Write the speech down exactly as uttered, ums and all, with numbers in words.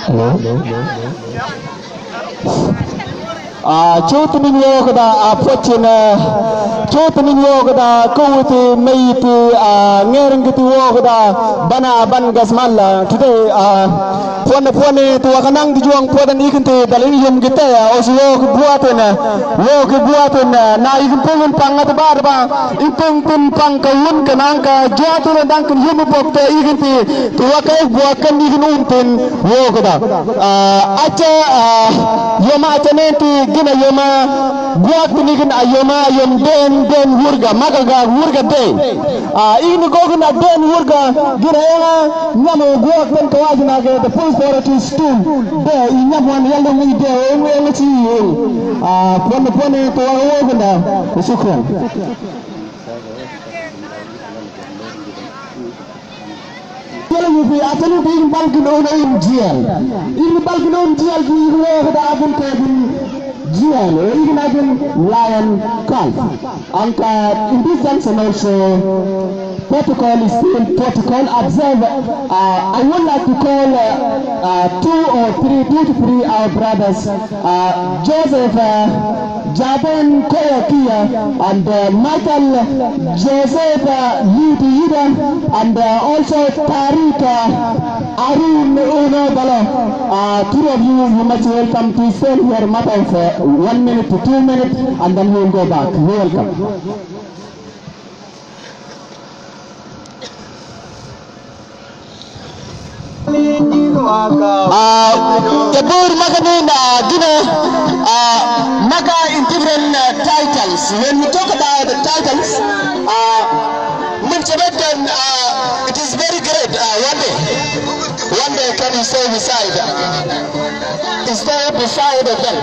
Hello? Ah, chutning wokda, ah, pochin, ah, chutning wokda, kawiti, mayiti, ah, ngeringiti wokda, bana, ban gasmala, today, ah, pone, pone, tu wakanang di juang podan ikinti, dalin yum gite, ah, osu wok buatin, ah, wok buatin, ah, na ikin pungun pangat barba, ikin pun pangka wun kanangka, juatun dangkin yum bokte ikinti, tu waka ik buakan ikin untin, wokda. Ah, acha, ah, yoma acha nenti gina yoma guak tini gina yoma yom den den wurga magaga wurga den. Ah, ini gogina den wurga gina yanga nyamo guak ten kawajina ge the police authorities tun. De i nyamo ni yalo mi de enwe enwe chi. Ah, pone pone to wogina. Shukran. Yala yupi, atanu bi in balkin on in jail. In balkin on jail bi in wokda abun ke bin jail. In abun lion cub. And, uh, in this junction also, protocol is still protocol. Observe, uh, I would like to call, uh, uh, two or three, two to three our brothers, uh, Joseph, uh, Jaden Koyakia and, uh, Michael Joseph, uh, Lutiyida and, uh, also Tariq, uh, Arun Uno Balo. Uh, three of you, you must welcome to stand here matter of, uh, one minute to two minutes, and then we will go back. You're welcome. Ah, the board magazine, ah, gina, ah, maga in different, ah, titles. When we talk about the titles, ah, mun Tibetan, ah, it is very great. Ah, one day, one day can you stay beside, stay beside of them.